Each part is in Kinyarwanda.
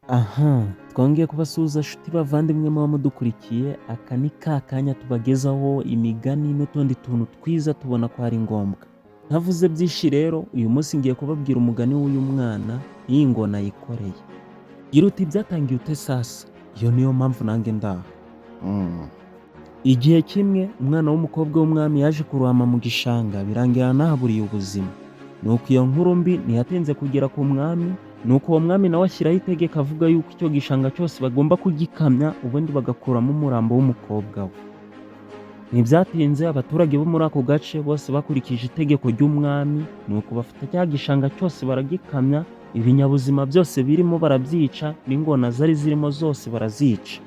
Aha twongeye kubasuhuza shuti bavandimwe muba mudukurikiye, aka ni ka kanya tubagezaho imigani n'utundi tuntu twiza tubona ko ari ngombwa. Ntavuze byinshi rero, uyu munsi ngiye kubabwira umugani w'uyu mwana n'iyi ngona yikoreye. Gira uti byatangiye ute sasa? Iyo niyo mpamvu nanjye ndaha. Igihe kimwe umwana w'umukobwa w'umwami yaje kurohama mu gishanga, birangira anahaburiye ubuzima. Nuko iyo nkuru mbi ntiyatinze kugera ku mwami, nuko uwo mwami nawe ashyiraho itegeko avuga yuko icyo gishanga cyose bagomba kugikamya, ubundi bagakuramo umurambo w'umukobwa we. Ntibyatinze, abaturage bo muri ako gace bose bakurikije itegeko ry'umwami, nuko bafata cya gishanga cyose baragikamya, ibinyabuzima byose birimo barabyica, n'ingona zari zirimo zose barazica.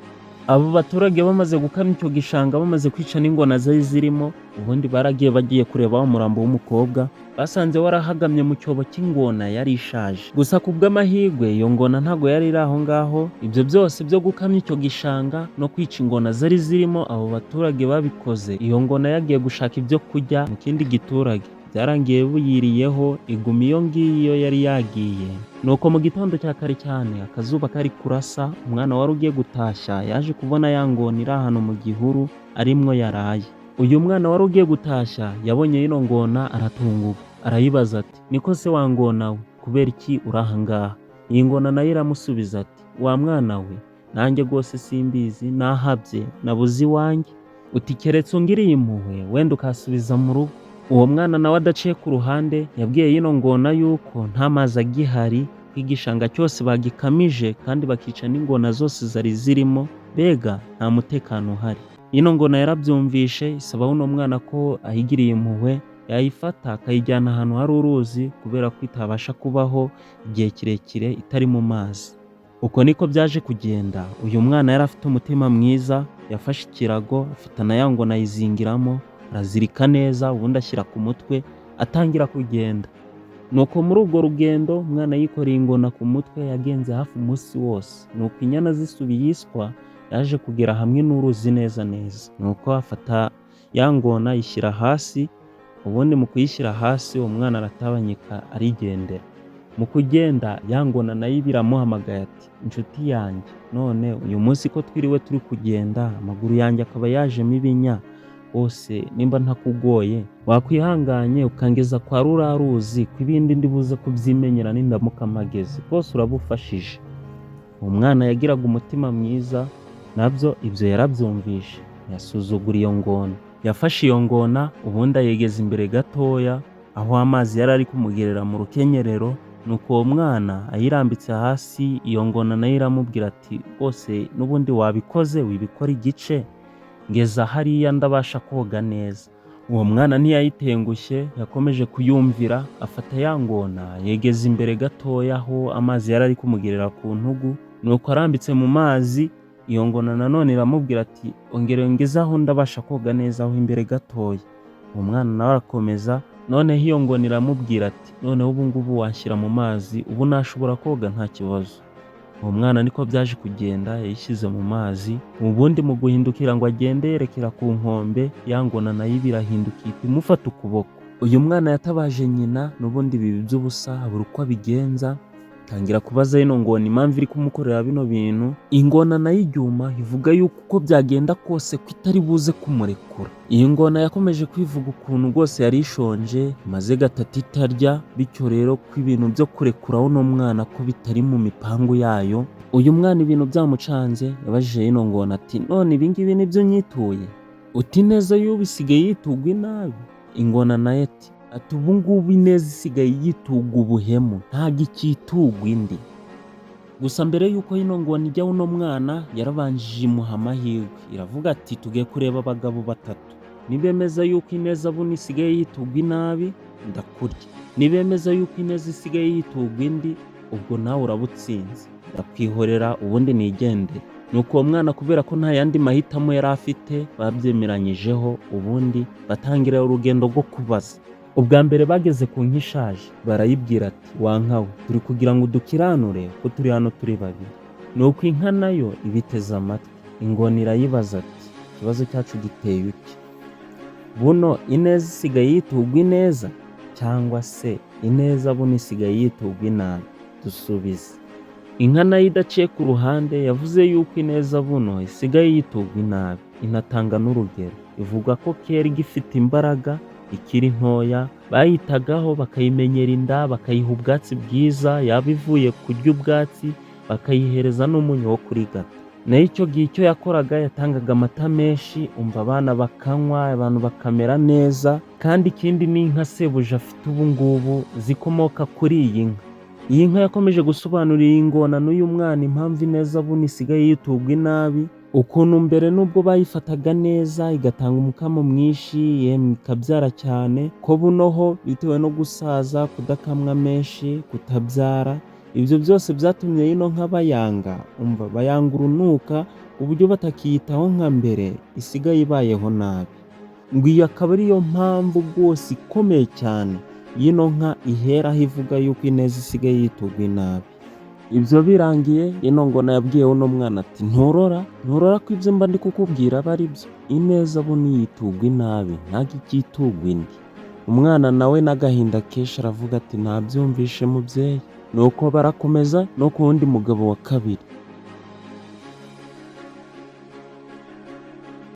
Abo baturage bamaze gukamya icyo gishanga, bamaze kwica n'ingona zari zirimo, ubundi baragiye bagiye kureba wa murambo w'umukobwa, basanze warahagamye mu cyobo cy'ingona yari ishaje. Gusa ku bw'amahirwe iyo ngona ntabwo yari iri aho ngaho. Ibyo byose byo gukamya icyo gishanga no kwica ingona zari zirimo, abo baturage babikoze iyo ngona yagiye gushaka ibyo kurya mu kindi giturage. Byarangiye buyiriyeho, iguma iyo ngiyo yari yagiye. Nuko mu gitondo cya kare cyane, akazuba kari kurasa, umwana wari ugiye gutashya yaje kubona ya ngona iri ahantu mu gihuru arimwo yaraye. Uyu mwana wari ugiye gutashya yabonye ino ngona aratungurwa, arayibaza ati: "Niko se wa ngona we, kubera iki uri aha ngaha?" Iyi ngona nayo iramusubiza ati: "Wa mwana we, nanjye rwose simbizi, nahabye, nabuze iwanjye." Uti: "Keretse ungiriye impuhwe wenda ukasubiza mu rugo." Uwo mwana nawe adaciye ku ruhande yabwiye yino ngona yuko nta mazi agihari, ko igishanga cyose bagikamije kandi bakica n'ingona zose zari zirimo, mbega nta mutekano uhari. Ino ngona yarabyumvishe, isaba uno mwana ko ayigiriye impuhwe yayifata akayijyana ahantu hari uruzi, kubera ko itabasha kubaho igihe kirekire itari mu mazi. Uko niko byaje kugenda. Uyu mwana yari afite umutima mwiza, yafashe ikirago, afata na ya ngona ayizingiramo, arazirika neza, ubundi ashyira ku mutwe, atangira kugenda. Nuko muri urwo rugendo umwana yikoreye ingona ku mutwe yagenze hafi umunsi wose. Nuko inyana zisubiye iswa, yaje kugera hamwe n'uruzi neza neza. Nuko afata ya ngona ayishyira hasi, ubundi mu kuyishyira hasi uwo mwana aratabanyika arigendera. Mu kugenda ya ngona nayo iba iramuhamagaye ati: "Inshuti yanjye, none uyu munsi ko twiriwe turi kugenda, amaguru yanjye akaba yajemo ibinya, hose nimba ntakugoye wakwihanganye ukangeza kwa ruriya ruzi, ko ibindi ndi buze kubyimenyera nindamuka mpageze, rwose urabufashije." Uwo mwana yagiraga umutima mwiza, nabyo ibyo yarabyumvishe, ntiyasuzugura iyo ngona. Yafashe iyo ngona, ubundi ayegeza imbere gatoya aho amazi yari ari kumugerera mu rukenyerero. Nuko uwo mwana ayirambitse hasi, iyo ngona nayo iramubwira ati: "Rwose n'ubundi wabikoze, wibikora igice, ngeza hariya ndabasha koga neza." Uwo mwana ntiyayitengushye, yakomeje kuyumvira, afata ya ngona yegeza imbere gatoya aho amazi yari ari kumugerera ku ntugu. Nuko arambitse mu mazi, iyo ngona nanone iramubwira ati: "Ongera ungeze aho ndabasha koga neza, aho imbere gatoya." Uwo mwana nawe arakomeza, noneho iyo ngona iramubwira ati: "Noneho ubu ngubu washyira mu mazi, ubu nashobora koga nta kibazo." Uwo mwana niko byaje kugenda, yayishyize mu mazi, ubundi mu guhindukira ngo agende yerekera ku nkombe, ya ngona nayo iba irahinduka ihita imufata ukuboko. Uyu mwana yatabaje nyina, n'ubundi biba iby'ubusa, abura uko abigenza, atangira kubaza ino ngona impamvu iri kumukorera bino bintu. Ingona nayo iryuma ivuga yuko uko byagenda kose ko itari buze kumurekura. Iyi ngona yakomeje kwivuga ukuntu rwose yari ishonje, imaze gatatu itarya, bityo rero ko ibintu byo kurekura uno mwana ko bitari mu mipangu yayo. Uyu mwana ibintu byamucanze, yabajije ino ngona ati: "None ibi ngibi nibyo unyituye? Uti ineza y'ubu isigaye yitugwa inabi?" Ingona nayo ati: "Ubu ngubu ineza isigaye yitugwa ubuhemu, ntabwo ikitugwa indi." Gusa mbere y'uko ino ngona ijya uno mwana, yarabanjije imuha amahirwe, iravuga ati: "Tugiye kureba abagabo batatu, nibemeza yuko ineza buno isigaye yitugwa inabi, ndakurya; nibemeza yuko ineza isigaye yitugwa indi, ubwo nawe uraba utsinze, ndakwihorera ubundi nigendere." Nuko uwo mwana, kubera ko nta yandi mahitamo yari afite, babyemeranyijeho, ubundi batangira urugendo rwo kubaza. Ubwa mbere bageze ku nka ishaje, barayibwira ati: "Wa nka we, turi kugira ngo udukiranure ko turi hano turi babiri." Nuko inka nayo ibiteze amatwi, ingona irayibaza ati: "Ikibazo cyacu giteye uki? Buno ineza isigaye yitugwa ineza, cyangwa se ineza buno isigaye yitugwa inabi? Dusubize." Inka nayo idaciye ku ruhande yavuze yuko ineza buno isigaye yitugwa inabi, inatanga n'urugero. Ivuga ko kera igifite imbaraga ikiri ntoya, bayitagaho bakayimenyera inda, bakayiha ubwatsi bwiza, yaba ivuye kurya ubwatsi bakayihereza n'umunyu wo kurigata. Nayo icyo gihe icyo yakoraga yatangaga amata menshi, umva abana bakanywa, abantu bakamera neza, kandi ikindi n'inka sebuja afite ubu ngubu zikomoka kuri iyi nka. Iyi nka yakomeje gusobanurira iyi ngona n'uyu mwana impamvu ineza buno isigaye yitugwa inabi, ukuntu mbere nubwo bayifataga neza igatanga umukamo mwinshi, yemwe ikabyara cyane, ko buno ho bitewe no gusaza, kudakamwa menshi, kutabyara, ibyo byose byatumye ino nka bayanga, umva bayanga urunuka ku buryo batakiyitaho nka mbere, isigaye ibayeho nabi. Ngo iyi akaba ariyo mpamvu rwose ikomeye cyane y'ino nka iheraho ivuga yuko ineza isigaye yitugwa inabi. Ibyo birangiye, ino ngona yabwiye uno mwana ati: "Nturora, nturora ko ibyo mba ndi kukubwira aba ari byo? Ineza buno yitugwa inabi, ntabwo ikitugwa indi." Umwana nawe n'agahinda kenshi aravuga ati: "Nabyumvishe, mubyeyi." Nuko barakomeza no ku wundi mugabo wa kabiri.